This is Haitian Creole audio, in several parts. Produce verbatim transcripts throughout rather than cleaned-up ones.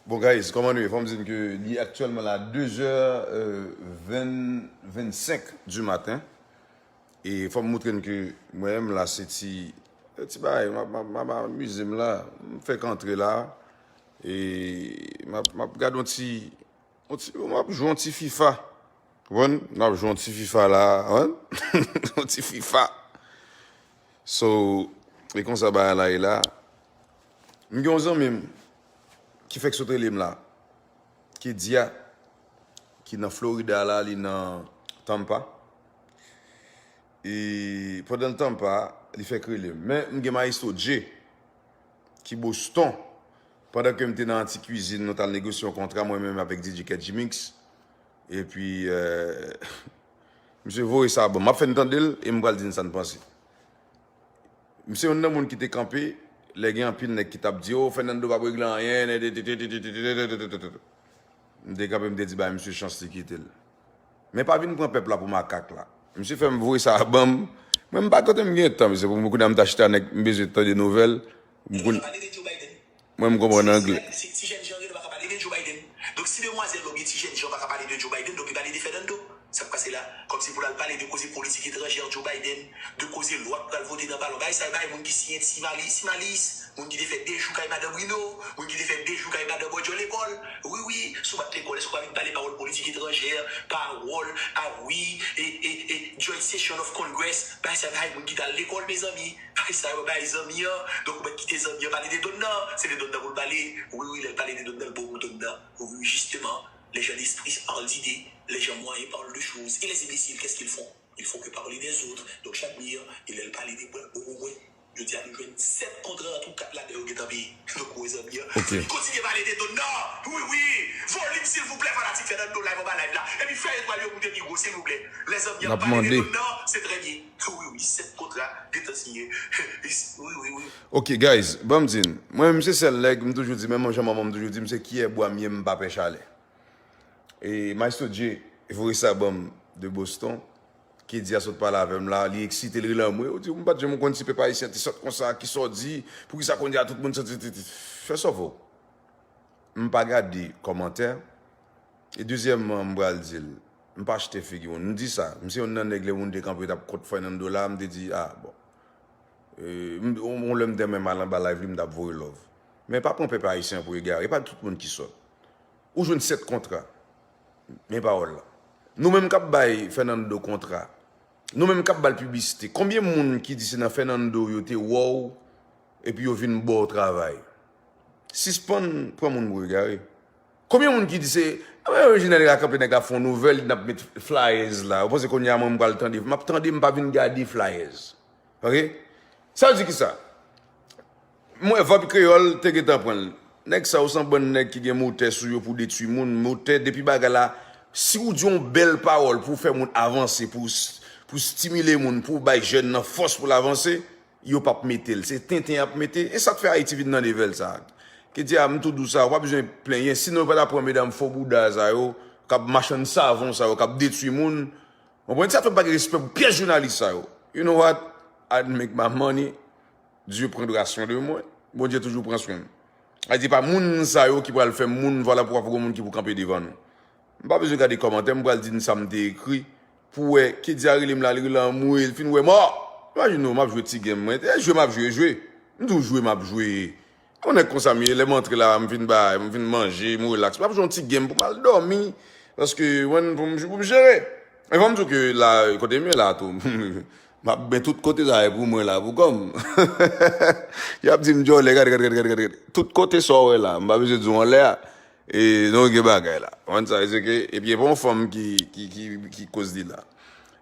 Bon, guys, kòman nou ye? Fò m di n ke li aktyèlman la de zè, euh, ven, vennsenk di maten. E fò m montre n ke mwen menm la se ti, ti bagay, m ap, m ap, m ap amize m la. M fèk antre la. E m ap, m ap gade yon ti, yon ti, m ap jwe yon ti FIFA. Konprann? M ap jwe yon ti FIFA la, konprann? Yon ti FIFA. So, e konsa bagay la ye la. M gen yon zanmi m ki fèk sot rele m la. Kedia, ki nan Florida la, li nan Tampa. E pandan l Tampa, li fèk rele m. Men m gen Maestro Dje, ki Boston. Pandan ke m te nan Anti Kwizin, nou t al negosye yon kontra, mwen menm avèk D J Kedjimix. Epi, euh, misye voye sa ban m. M ap fè n tande l e m pral di n sa n panse. M se youn nan moun ki te kanpe lè gen anpil nèg ki t ap di, "Oh, Fernando p ap regle anyen." M te kanpe, m te di, "Bay misye chans, li kite l." Men pa vin pran pèp la pou makak la. Misye fè m voye sa ban m. Mwen, m pa kote m gen tan, mesye, pou m kounye a m ta chita nèg, m bezwen tande nouvèl. M konn- Mwen, m konprann anglè. Si, si ti jèn jan Reno pa ka pale de Joe Biden, donk si demwazèl oubyen ti jèn jan pa ka pale de Joe Biden, donk li pale de Fernando. Sa k pase la? Kòmsi pou l al pale de koze politik etranjè Joe Biden, de koze lwa k pral vote nan palman. Bagay sa yo, bagay moun ki siyen ti Mali, ti Malis, moun ki te fè de jou kay madan Bruno, moun ki te fè de jou kay madan Bòdjò lekòl. Wi, wi, si w pa t lekòl, èske w pa vin pale pawòl politik etranjè, pawòl, a wi, e, e, e, joint session of Congress, bagay sa yo, bagay moun ki t al lekòl, mezanmi. Bagay sa yo, bagay zanmi an. Donk, ou mèt kite zanmi an pale de Donna. Se de Donna pou l pale. Wi, wi, lè l pale de Donna, l bon pou Donna. Wi, wi, justement, les gens d'esprit parlent d'idées, les gens moyens parlent de choses. Et les imbéciles, qu'est-ce qu'ils font? Ils font que parler des autres. Donk, Chadmir, e lè l pale de bwè, bon, bon, bon. Jodi a, nou jwenn sèt kontra an tou kat ladan yo gentan peye. Donk, ou wè zanmi an. Ok. Li kontinye pale de Donna. Wi, wi. Volim, silvouplè, fanatik Fernando live anba live la. Epi fè etwal yo moute pi gwo, silvouplè. Lè zanmi an pale de Donna, se trè byen. Wi, wi, sèt kontra gentan siyen. Wi, wi, wi. Ok, guys, ban m di n. Mwen menm, se sèl nèg, m toujou di, menm jan manman m toujou di m, se kiyè bwa m ye, m pa pè chalè. E Maestro Dje voye sa ban m de Boston. Kedia sot pale avè m la, li eksite, li rele anmwe. Ou di, "M pa t janm konn si pèp ayisyen te sòt konsa, kisa w di, poukisa kounye a tout moun santi, ti, ti, fè sa w vle." M pa gade kòmantè. E dezyèmman, m pral di l, m pa achte figi moun. M di sa, m se youn nan nèg lè moun te kanpe t ap kont Fernando la, m te di, "Ah, bon." E, m, on, on lè m te menm al anba live li, m t ap voye love. Men pa pran pèp ayisyen pou egare, e pa tout moun ki sòt. Ou jwenn sèt kontra. Men pawòl la. Nou menm k ap bay Fernando kontra, nou menm k ap ba l piblisite, konbyen moun ki di se nan Fernando yo te wè w epi yo vin ba w travay? Sispann pran moun pou egare. Konbyen moun ki di se, a, Reginald ka kanpe nèg la fè yon nouvèl, n ap met flyers la. Ou panse kounye a mwen m pral tande, m ap tande, m pa vin gade flyers. Ok? Sa vle di kisa? Mwen, Vibe Kreyòl te gentan pran l. Nèg sa yo se yon bann nèg ki gen motè sou yo pou detwi moun. Motè, depi bagay la, si ou di yon bèl pawòl pou fè moun avanse, pou, pou stimile moun, pou bay jèn nan fòs pou l avanse, yo p ap mete l. Se tenten y ap mete. E sa k fè Ayiti vin nan level sa. Kedia, m tou di w sa, ou pa bezwen plenyen. Sinon, yo pa t ap pran medam fo bouda sa yo, k ap machann savon sa yo, k ap detwi moun. Konprann? Sa fè m pa gen respè pou pyès jounalis sa yo. You know what? I make my money. Dieu prendra soin de moi. Bondye toujou pran swen m. Sa vle di pa moun sa yo ki pral fè moun, vwala poukwa fò gen moun ki pou kanpe devan nou. M pa bezwen gade kòmantè, m pral di n sa m te ekri. Pou wè, Kedia rele m la, li rele anmwe, li fin wè mò. Imajine w, m ap jwe ti game mwen. E jwe m ap jwe, jwe. M di w jwe m ap jwe. Yon nèg konsa m ye, lè m antre la, m fin bay, m fin manje, m relax. M ap jwe yon ti game pou m al dòmi. Paske, mwen, pou m, pou m jere. E fò m di w ke la, kote m ye la tou, m ap ben tout kote sa ye pou mwen la, pou kò m. Y ap di m djòlè, gade, gade, gade, gade, gade. Tout kote sa w wè la, m pa bezwen di w anlè a. E, non, gen bagay la. Ou konn sa, se ke, epi, e pa yon fanm ki, ki, ki, ki koz li la.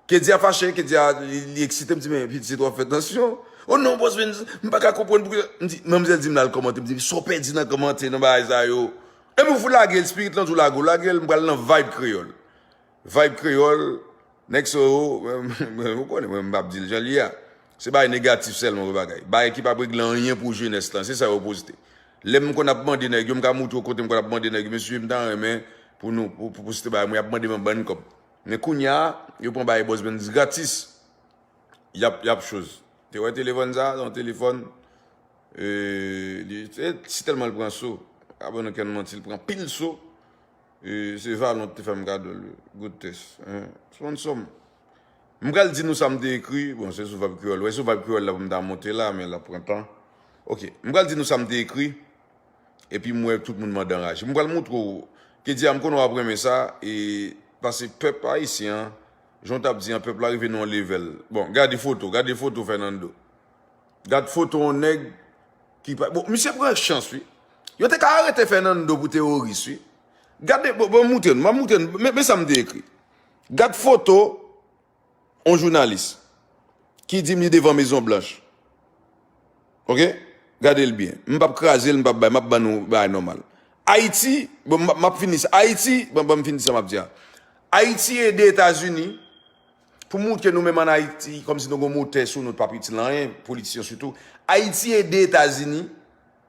Kedia fache, Kedia, li, li eksite, m di, "Men, pitit, w ap fè tansyon." "Oh non, bòs, men, m pa ka konprann poukisa." M di, manmzèl di m l al kòmante, m di, "Sa w pèdi nan kòmante, nan bagay sa yo?" Epi w fout lage l, spirit lan di w lage w, lage l, m pral nan Vibe Kreyòl. Vibe Kreyòl, nèg sa yo, ou konnen, mwen, m p ap di l jan l ye a. Se bagay negatif sèlman, wi bagay. Bagay ki p ap regle anyen pou jenès lan, se sa yo poste. Lè m konn ap mande nèg yo, m ka montre w kote m konn ap mande nèg yo, "Mesye, m ta renmen pou nou, pou, pou poste bagay mwen, y ap mande m yon bann kòb." Men kounye a, yo pran bagay Boss Benz gratis. Y ap, y ap choz. Te wè telefòn sa, se yon telefòn, e, li, e, si tèlman l pran so. Abòne nan kè n manti, l pran pil so. E, se Valon te fè m kado l, wi. Good test. Hein? Sponsor m. M pral di nou sa m te ekri. Bon, se sou Vibe Kreyòl. Wè, sou Vibe Kreyòl la pou m ta monte la, men l ap pran tan. Ok. M pral di nou sa m te ekri. Epi m wè tout moun mande anraje. M pral montre w. Ke di a, m konnen w ap renmen sa. E, pase pèp ayisyen an, jan w t ap di an, pèp la rive nan yon level. Bon, gade foto, gade foto Fernando. Gad foto yon nèg ki pa. Bon, misye pran chans, wi. Yo te ka arete Fernando pou teworis, wi. Gade, bon, bon, moutre n, mwen moutre n, men, men sa m te ekri. Gad foto yon jounalis ki di m li devan Mezon Blanch. Ok? Gade l byen. M p ap kraze l, m p ap bay, m ap ban nou bagay nòmal. Ayiti, bon, m ap, m ap fini sa. Ayiti, bon, bon, m fini sa m ap di a. Ayiti ede Etazini pou moutre nou menm ann Ayiti, kòmsi nou gon motè sou nou, t p ap itil anyen, politisyen sitou. Ayiti ede Etazini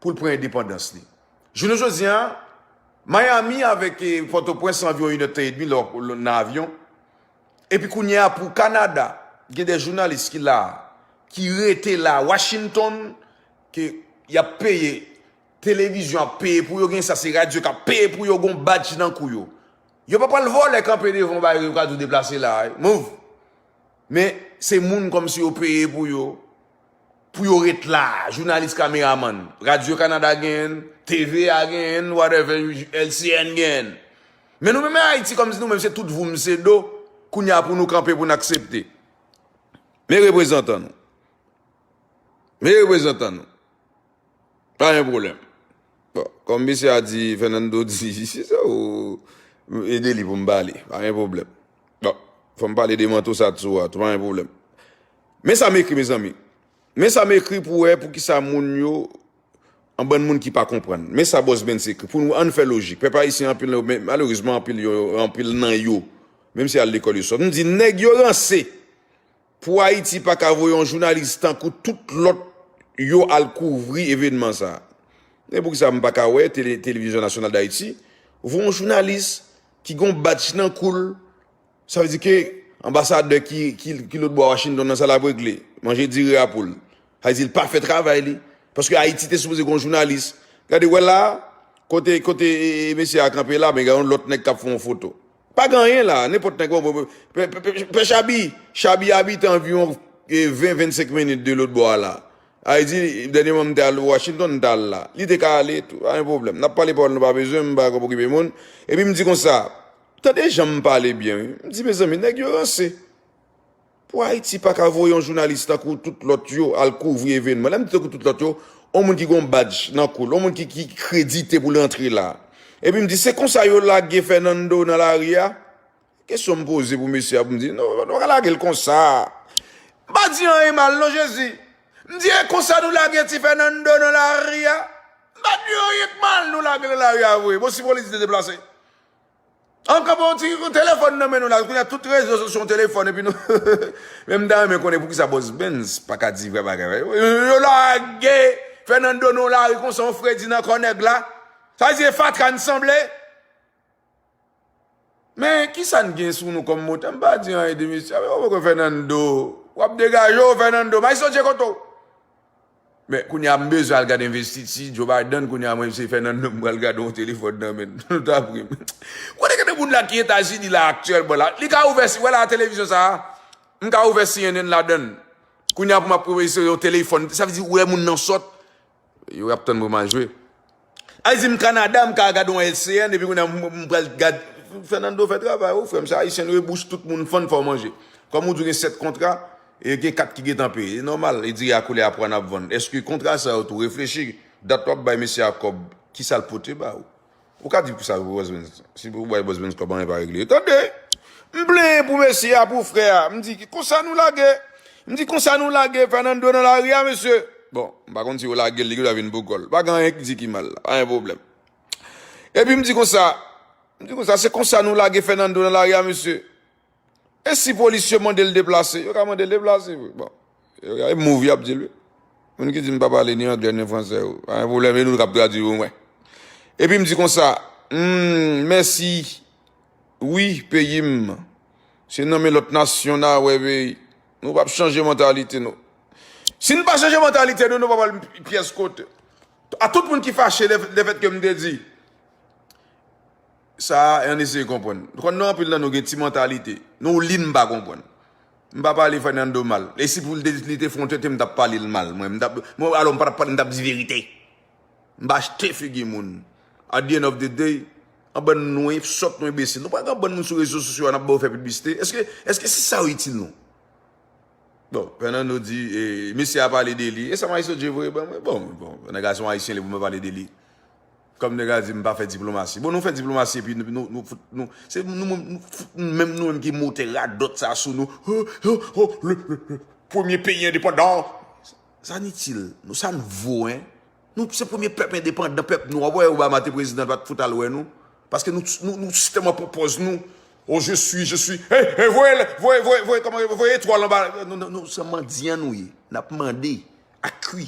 pou l pran endepandans li. Jounen jodi a, Miami avèk, eh, Pòtoprens se anviwon inèdtan edmi lè w, lè w nan avyon. Epi kounye a pou Kanada, gen de jounalis ki la, ki rete la, Washington, ke y ap peye, televizyon ap peye pou yo, gen sa se radyo k ap peye pou yo, gon badj nan kou yo. Yo pa pral vòlè kanpe devan yon bagay yo ka di w deplase la, move. Men se moun kòmsi yo peye pou yo, pou yo ret la, jounalis, kameramann. Radyo Kanada genyen, T V A genyen, whatever, L C N genyen. Men nou menm Ayiti, kòmsi nou menm se tout voum, se do, kounye a pou nou kanpe, pou n aksepte. Men reprezantan nou. Men reprezantan nou. Pa gen pwoblèm. Bon, kòm mesye a di, Fernando di, se sa ou ede li pou m pale. Pa gen pwoblèm. Bon, fò m pale de manto sa tou a, tou, pa gen pwoblèm. Men sa m ekri, mezanmi. Men sa m ekri pou wè poukisa moun yo, an bann moun ki pa konprann. Men sa Bòs Bens ekri. Pou nou, ann fè lojik. Pèp ayisyen anpil, men malerezman, anpil yo, anpil nan yo, menm si al lekòl yo sòt. M di, nèg yo ranse. Pou Ayiti pa ka voye yon jounalis tankou tout lòt yo al kouvri evènman sa a. Men poukisa m pa ka wè tele, Télévision Nationale d'Haïti voye yon jounalis ki gon badj nan kou l, sa vle di ke anbasadè ki, ki, ki lòtbò a Washington nan sa l ap regle, manje diri a pou l. Sa vle di l pa fè travay li. Paske Ayiti te sipoze gon jounalis. Gade, wè la, kote, kote, e, e, mesye a kanpe la, men gen yon lòt nèg k ap fè yon foto. Pa gen anyen la, nenpòt nèg, bon, bon, bon, pè, pè, pè, pè Chabi, Chabi abite anviwon, e, ven, vennsenk minit de lòtbò a la. Sa vle di, dènyèman m te al Washington, m te al la. Li te ka ale tou, pa gen pwoblèm. N ap pale pawòl, nou pa bezwen, m pa konn okipe moun. Epi m di konsa, tande jan m pale byen, wi. M di, mezanmi, nèg yo ranse. Pou Ayiti pa ka voye yon jounalis tankou tout lòt yo al kouvri evènman. Lè m di tankou tout lòt yo, yon moun ki gon badj nan kou l, yon moun ki, ki kredite pou l antre la. Epi m di, se konsa yo lage Fernando nan lari a? Kesyon m poze pou mesye a, pou m di, non, nou pa ka lage l konsa. M pa di anyen mal non, Jezi. M di, e konsa nou lage ti Fernando nan lari a? M pa di anyen k mal, nou lage l nan lari a vre. Bon, si polis te deplase. An kanpe yon ti telefòn nan men nou la, kounye a tout rezo sosyo yon telefòn, epi nou, men m ta renmen konnen poukisa Bòs Bens pa ka di vrè bagay, yo, yo lage Fernando nan lari konsa, yon fredi nan kò nèg la. Sa vle di e fatra n sanble. Men kisa n gen sou nou kòm motè? M pa di anyen de mesye a, men w poko Fernando. W ap degaje w, Fernando. May sonje kote w. Men kounye a m bezwen al gade envestiti Joe Biden, kounye a mwen se Fernando m pral gade yon telefòn nan men l. Nou ta pri m. Kote gen de moun la ki Etazini la aktyèlman la? Li ka ouvè si, wè la televizyon sa a. M ka ouvè C N N ladan l. Kounye a pou m ap wè se yon telefòn. Sa vle di ou wè moun nan sòt. Yo ap tann pou m al jwe. Ay di m Kanada, m ka gade yon L C N, epi kounye a m, m pral gad. Fernando fè travay ou, frè m, se ayisyen nou ye, bouch tout moun fann fè w manje. Kòm ou di w gen sèt kontra, e gen kat ki gentan peye. E nòmal, e diri a koulè a pwa n ap vann. Èske kontra sa yo tou reflechi, dat w ap bay mesye a kòb, kisa l pote ba ou? Ou ka di pou sa pou Bòs Bens. Si pou bay Bòs Bens kòb, anyen pa regle. Tande! M plenyen pou mesye a, pou frè a. M di, konsa nou lage. M di, konsa nou lage Fernando nan lari a, mesye. Bon, m pa konn si yo lage l, li gen dwa vin pou kò l. Pa gen anyen ki di ki mal la. Pa gen pwoblèm. Epi m di konsa, m di konsa, se konsa nou lage Fernando nan lari a, mesye. E si polis yo mande l deplase? Yo ka mande l deplase vre. Bon. Yo ka, e move y ap di l, wi. Moun ki di m pa pale ni anglè ni fransè, yo. Pa gen pwoblèm, e nou k ap tradui pou mwen. Epi m di konsa, hmm, mèsi. Wi, peyi m. Se nan men lòt nasyon n a wè peyi. Nou p ap chanje mantalite nou. Si n pa chanje mantalite nou, nou p ap al pyès kote. A tout moun ki fache lè, lè fèt ke m te di sa, an eseye konprann. Konn nou anpil nan nou gen ti mantalite. Nou li m pa konprann. M pa pale Fernando mal. E si pou li te, li te fè yon tenten, m t ap pale l mal. Mwen, m t ap, mwen, alò, m pa t ap pale, m t ap di verite. M pa achte figi moun. At the end of the day, an bann nou sòt, nou enbesil. Nou pa gen bann moun sou rezo sosyo a n ap ba yo fè piblisite. Èske, èske se sa yo itil nou? Bon, Fernando di, e, mesye a pale de li. E sa Maestro Dje voye ban mwen? Bon, bon, nèg la se yon ayisyen, li pou mwen pale de li. Kòm nèg la di, m pa fè diplomasi. Bon, nou fè diplomasi, epi nou, nou, nou fout, nou, se nou, nou, nou fout, menm nou menm ki moute radòt sa sou nou. Oh, oh, oh, le, le, le, premye peyi endepandan. Sa n itil, nou, sa n vo, en? Nou se premye pèp endepandan, pèp nwa. Ou wè Obama te prezidan, l pa t fout al wè nou. Paske nou, nou, nou si tèlman pran pòz nou. Oh, je suis, je suis. Hey, hey, voye, voye, voye, voye, kòman, voye etwal anba. Nou, nou, nou, se mandyan nou ye. N ap mande ak kwi.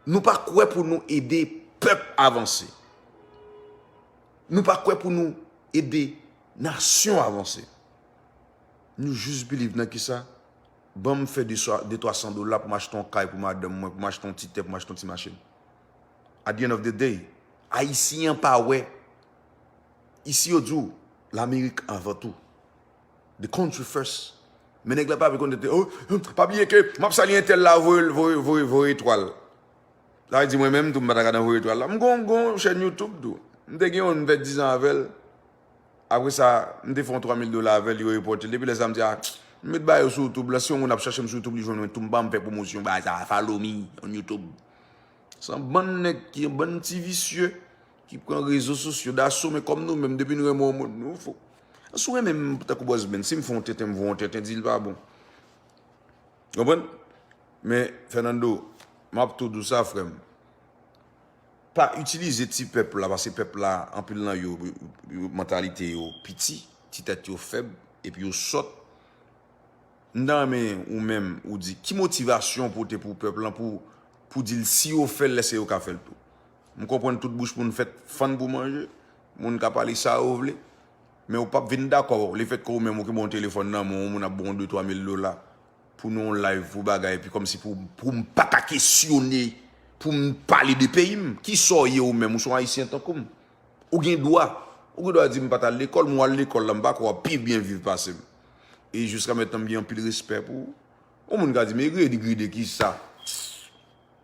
Nou pa kwè pou nou ede pèp avanse. Nou pa kwè pou nou ede nasyon avanse. Nou jis believe nan kisa? Ban m fè de twa san dola pou m achte yon kay pou madanm mwen, pou m achte yon ti tè, pou m achte yon ti machin. At the end of the day, Ayisyen an pa wè. Isi yo di w, Lamerik avan tou. The country first. Men nèg la pa vle konn tete, oh, pa bliye ke m ap salye entèl la, voye, voye, voye, voye etwal. Sa vle di mwen menm tou, m pa ta ka nan voye etwal la. M gon, m gon chèn YouTube tou. M te gen youn, m fè dizan avè l. Apre sa, m te fè yon twa mil dola avè l, yo repòte l. Depi lè sa, m di, ah, m met bagay yo sou YouTube la. Si yon moun ap chache m sou YouTube, li jwenn mwen tou, m pa m fè pwomosyon bagay sa, follow me on YouTube. Se yon bann nèg ki, yon bann ti visye ki pran rezo sosyo daso, men kòm nou menm, depi nou renmen yon moun, nou fò. Si w renmen m tankou Bòs Ben, si m fè yon tenten, m voye yon tenten, di l pa bon. Konprann? Men, Fernando, m ap tou di w sa, frè m. Pa itilize ti pèp la, paske pèp la, anpil nan yo, yo, mantalite yo piti, ti tèt yo fèb, epi yo sòt. M ta renmen ou menm, ou di, ki motivasyon w pote pou pèp lan, pou, pou di l si yo fè l, èske yo ka fè l tou? M konprann tout bouch moun fèt fann pou manje, moun ka pale sa yo vle, men ou p ap vin dakò lefètke ou menm ou gen bon telefòn nan men w, yon moun ap ba w de twa mil dola pou nou yon live, pou bagay, epi kòmsi pou, pou m pa ka kesyone, pou m pale de peyi m. Kisa w ye ou menm? Ou se yon Ayisyen tankou m. Ou gen dwa. Ou gen dwa di m pa t al lekòl, men w al lekòl la, m pa kwè w ap pi byen viv pase m. E jiska mentnan, m gen anpil respè pou ou. Yon moun ka di m egri, egri de kisa?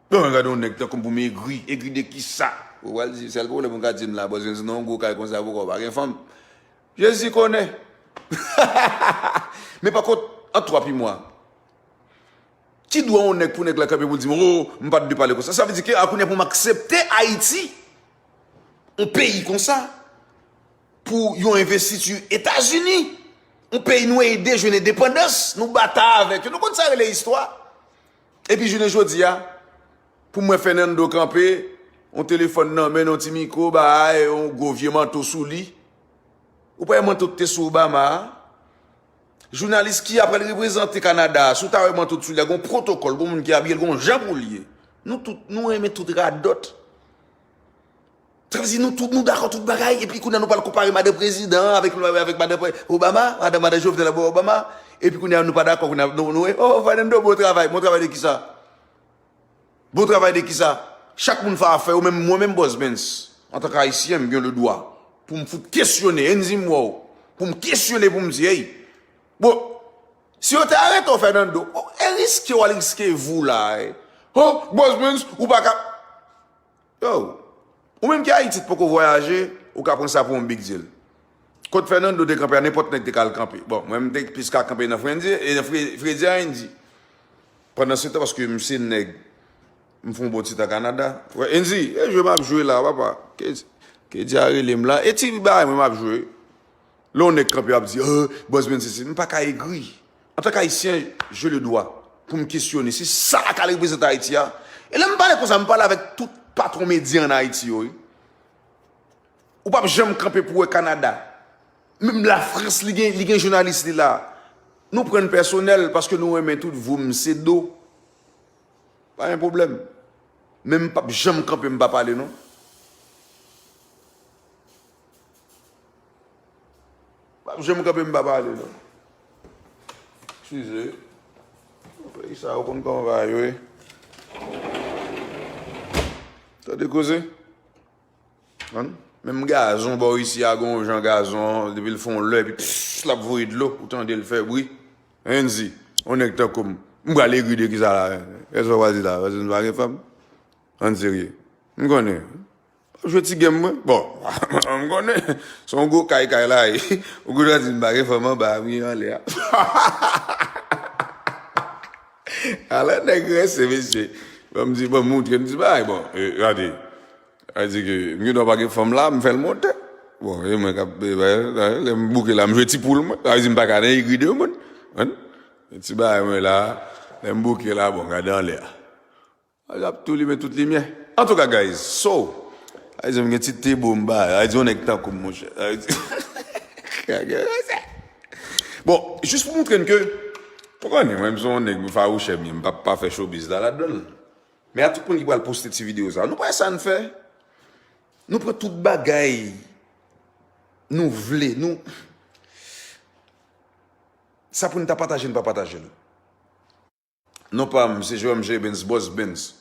Bon, gade yon nèg tankou m pou m egri, egri de kisa? Ou pral di, sèl pwoblèm ou ka di m la, Bòs Ben, si w nan yon gwo kay konsa, poukò w pa gen fanm? Jezi konnen. Men pa kont, ant twa pi mwa. Ki dwa yon nèg pou nèg la kanpe pou l di m, oh, m pa t dwe pale konsa? Sa vle di ke a kounye a pou m aksepte Ayiti, yon peyi konsa, pou yon envestiti Etazini, yon peyi nou ede jwenn endepandans, nou batay avèk yo. Nou konn sa rele istwa. Epi jounen jodi a, pou m wè Fernando kanpe, yon telefòn nan men l, yon ti mikwo, bay, yon gwo vye manto sou li. Ou pa wè manto ki te sou Obama a? Jounalis ki apral reprezante Kanada a, si w ta wè manto ki sou li a, gen yon pwotokòl, gen yon moun ki abiye l, gen yon jan pou l ye. Nou tout, nou renmen tout radòt. Sa vle di nou tout, nou dakò tout bagay, epi kounye a nou pral konpare madan prezidan an avèk, avèk madan pre-, Obama, madan, madan Jovenel avèk Obama, epi kounye a nou pa dakò, kounye a nou, nou, oh, Fernando, bon travay, bon travay de kisa? Bon travay de kisa? Chak moun fè afè yo, menm mwen menm Bòs Bens, antanke Ayisyen, m gen ledwa pou m fout kesyone, ann di m wè w, pou m kesyone, pou m di, hey, bon, si yo te arete w, Fernando, oh, e riske w al riske vi w la, eh. Oh, Bòs Bens, ou pa ka, yo, ou menm ki Ayiti t poko vwayaje, ou ka pran sa pou yon big deal. Kot Fernando te kanpe a, nenpòt nèg te ka al kanpe. Bon, mwen, m te plis ka kanpe nan Fredi, e nan Fre-, Fredi a Andy. Pandan se tan, paske m se nèg, m fè yon bon ti tan Kanada. Frè Andy, e jwe m ap jwe la, papa. Ke, ke Dye a rele m la. E ti bagay mwen m ap jwe. Lè yon nèg kanpe ap di, oh, Bòs Bens sesi, m pa ka egri. Antanke Ayisyen, j'ai le droit pou m kesyone. Se sa k al reprezante Ayiti a. E lè m pale konsa, m pale avèk tout patwon medya ann Ayiti yo, wi. Ou p ap janm kanpe pou wè Kanada. Menm Lafrans, li gen, li gen jounalis li la. Nou pran n pèsonèl paske nou renmen tout voum se do. Pa gen pwoblèm. Men m p ap janm kanpe m pa pale non. M p ap janm kanpe m pa pale non. Eskize. Peyi sa yo konn kòman bagay yo ye. Tande koze? Konn? Menm gazon bò isi a, gon jan gazon, depi l fè yon lè, epi pss, l ap voye dlo, ou tande l fè bri. Renzi, yon nèg tankou m, m pral egri de kisa la? Èske w pral di la? Paske m pa gen fanm? Ann serye. M konnen. Jwe ti game mwen. Bon, m konnen. Se yon gwo kay kay la ye. Ou konnen di m pa gen fanm anba, m gen anlè a. Ala nèg rense, mesye. Ban m di, ban m montre n ti bagay. Bon, e, gade. Sa vle di ke m gen dwa pa gen fanm la, m fè l monte. Bon, e mwen k ap, e, e, lè m bouke la, m jwe ti poul mwen. Sa vle di m pa ka nan egri de moun. Konn? Ti bagay mwen la, lè m bouke la, bon, gade anlè a. L ap tou limen tout limyè. Antouka, guys, so, sa vle di m gen ti tebo m ba, sa vle di yon nèg tankou m, monchè. Sa vle di, bon, jis pou montre n ke, ou konnen, mwen, m se yon nèg fawouchè, m ye, m p ap pa fè showbiz la ladan l. Men a tout moun ki pral poste ti videyo sa, nou pa wè sa n fè? Nou pran tout bagay nou vle, nou, sa pou n ta pataje, n pa pataje l. Non pa m, se Jerome J. Benz, Boss Benz.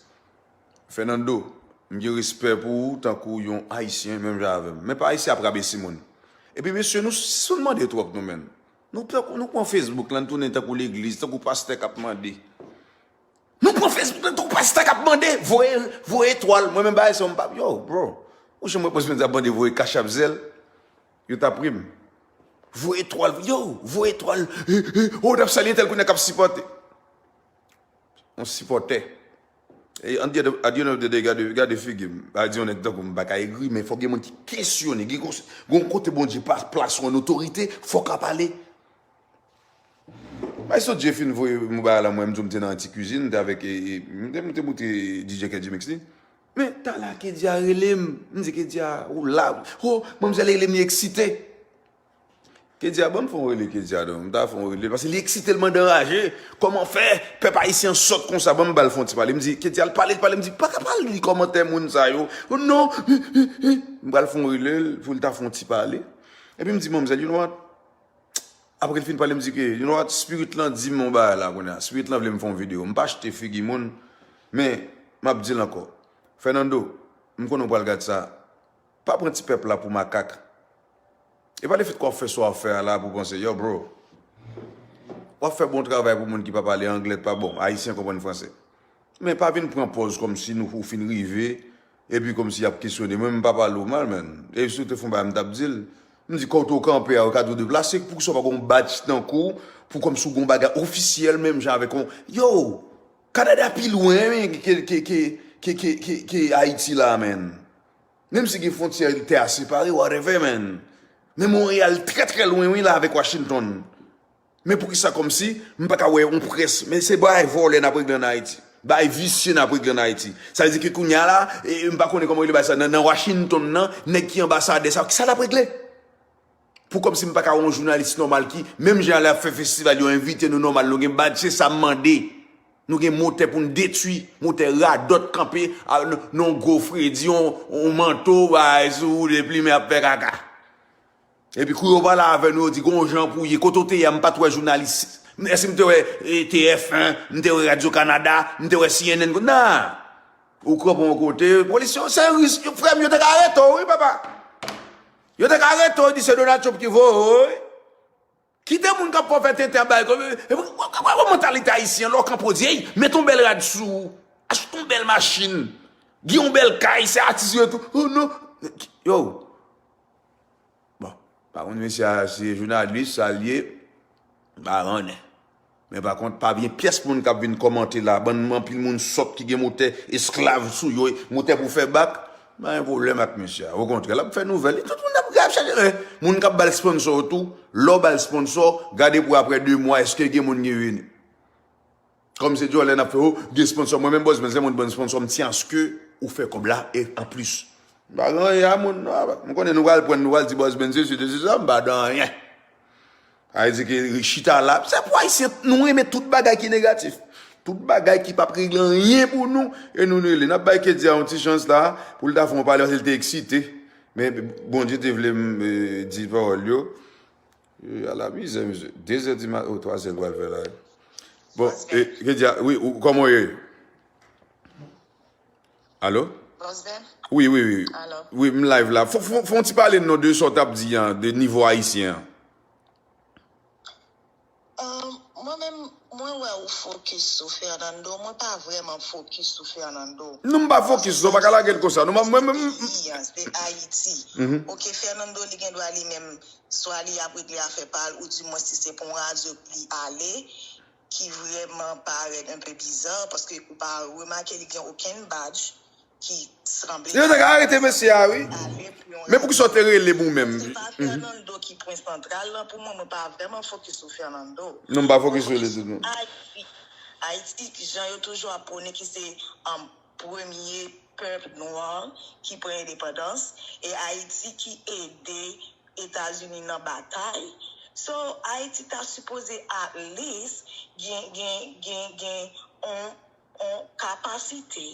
Fernando, m gen respè pou ou tankou yon Ayisyen, menm jan avè m. Men pa Ayisyen ap rabese moun. Epi mesye, nou, si nou mande twòp nou menm. Nou, tankou, nou pran Facebook la, n tounen tankou legliz, tankou pastè k ap mande. Nou pran Facebook la, tankou pastè k ap mande, voye, voye etwal. Mwen menm bagay sa, m pa, yo, bro. Ou janm wè Boss Benz ap mande voye cash app, Zelle? Yo t ap ri m. Voye etwal, yo, voye etwal. Oh, n ap salye entèl kounye a k ap sipòte. Yon sipòtè. E at the end of the day, gade, gade figi m. A di yon nèg tankou m pa ka egri, men fòk gen moun ki kesyone. Gen kons-, gen yon kote Bondye pa plase yon otorite, fòk a pale. Bay so Dye fin voye m bagay la, mwen, m di w m te nan ti kizin, m te avèk, e, e, m te, m te moute D J Kenji Mix li. Men, tala, Kenji a rele m. M di, Kenji a, ou la. Oh, manmzèl rele m, li eksite. Kenji a, ban m fè yon rele Kenji a, non. M ta fè yon rele, paske li eksite, l mande anraje. Kòman fè? Pèp ayisyen an sòt konsa, ban m ba l fè yon ti pale. M di, Kenji a, l pale, l pale, m di, pa ka pale, li kòmantè moun sa yo. Oh, non, m pral fè yon rele l, pou l ta fè yon ti pale. Epi m di, manmzèl, you know what? Apre l fin pale, m di ke, you know what, spirit lan di m yon bagay la kounye a. Spirit lan vle m fè yon videyo. M pa achte figi moun, men m ap di l ankò. Fernando, m konnen w pral gad sa. Pa pran ti pèp la pou makak. E pa lefètke w ap fè sa w ap fè a la pou w panse, yo, bro. W ap fè bon travay pou moun ki pa pale anglè, pa bon, ayisyen konprann fransè. Men pa vin pran pòz kòmsi nou, ou fin rive, epi kòmsi y ap kesyone. Mwen, m pa pale w mal, man. E si w te fè yon bagay, m t ap di l. M di, kote w kanpe a, yo ka di w deplase, poukisa w pa gen yon badj tankou w, pou kòmsi w gen yon bagay ofisyèl, menm jan avèk yon, yo, Kanada pi lwen, wi, ke, ke, ke Ayiti la, man. Menm si gen fwontyè, tè a separe, whatever, man. Men Monreyal trè, trè lwen, wi, la, avèk Washington. Men poukisa kòmsi m pa ka wè yon près? Men se bagay vòlè n ap regle ann Ayiti. Bagay visye n ap regle ann Ayiti. Sa vle di ke kounye a la, e, m pa konnen kòman yo rele bagay sa, nan, nan Washington nan, nèg ki anbasadè sa, kisa n ap regle? Pou kòmsi m pa ka wè yon jounalis nòmal ki, menm jan lè ap fè festival, yo envite nou nòmal, nou gen badj, se sa m mande. Nou gen motè pou n detwi, motè radòt kanpe a, nan, nan yon gwo fredi, yon, yon manto, bay sou ou, depi men ap fè kaka. Epi kou yo pale avè nou, yo di, gon jan pou ye. Kote w te ye a, m pa t wè jounalis. Èske m te wè, e, T F un, m te wè Radio Canada, m te wè C N N? Nan! Ou kanpe yon kote, polis yo, se risk, yo, frè m, yo te ka arete w, wi, papa. Yo te ka arete w, di se Donald Trump ki voye w, wi. Kite moun k ap fè w fè tenten ap bay kòb. E, e, e, e, e, mantalite ayisyen, lè w kanpe w di, ey, met yon bèl rad sou ou, achte yon bèl machin, gen yon bèl kay, se atis yo tou. Oh, non. Yo. Bon, pa konn mesye a se jounalis, sa l ye, m pa konnen. Men pa kont, pa gen pyès moun k ap vin kòmante la. Bann anpil moun sòt ki gen motè esklav sou yo, motè pou fè bak. M pa gen pwoblèm ak mesye a. Okontrè, l ap fè nouvèl. Li tout moun ap, ap chache, men moun k ap ba l sponsò yo tou, lè w ba l sponsò, gade pou apre de mwa, èske gen moun ki vini? Kòm se djòlè n ap fè, oh, gen sponsò. Mwen menm, Boss Benz, se moun ban sponsò, m tyen aske ou fè kòb la, e anplis. M pa gen anyen a moun, non, m konnen nou pral pran, nou pral di Boss Benz, se, se, se sa, m pa gen anyen. Sa vle di ke chita la, se pou ayisyen, nou renmen tout bagay ki negatif. Tout bagay ki p ap regle anyen pou nou, e nou, nou rele. N ap bay Kenji a yon ti chans la, pou l ta fè yon pale, paske l te eksite. Men Bondye te vle m, e, di pawòl yo. E, ala mizè, mizè. De zè di maten, o, twa zè l pral fè la. Bon, e, Kenji a, wi, ou, kòman w ye? Alo? Boss Ben? Wi, wi, wi. Wi, m live la. Fò, fò, fò w ti pale n non de sa w t ap di an, de nivo ayisyen an. Mwen menm, mwen wè ou fokis sou Fernando. Mwen pa vrèman fokis sou Fernando. Non, m pa fokis, non, pa ka lage l konsa. Non, mwen menm. Peyi an, se Ayiti. Ok, Fernando, li gen dwa li menm, swa li ap regle afè pa l, ou di mwen si se pou yon radyo li ale, ki vrèman parèt un peu bizarre, paske ou pa remake li gen okenn badge ki sanble. Yo te ka arete mesye a, wi. Men poukisa w te rele m ou menm? Se pa Fernando ki pwen santral lan. Pou mwen, mwen pa vrèman fokis sou Fernando. Non, m pa fokis sou li ditou. Ayiti, Ayiti, jan yo toujou ap pwone ki se, um, premye pèp nwa ki pran endepandans, e Ayiti ki ede Etazini nan batay. So, Ayiti ta sipoze at least gen, gen, gen, gen on, on kapasite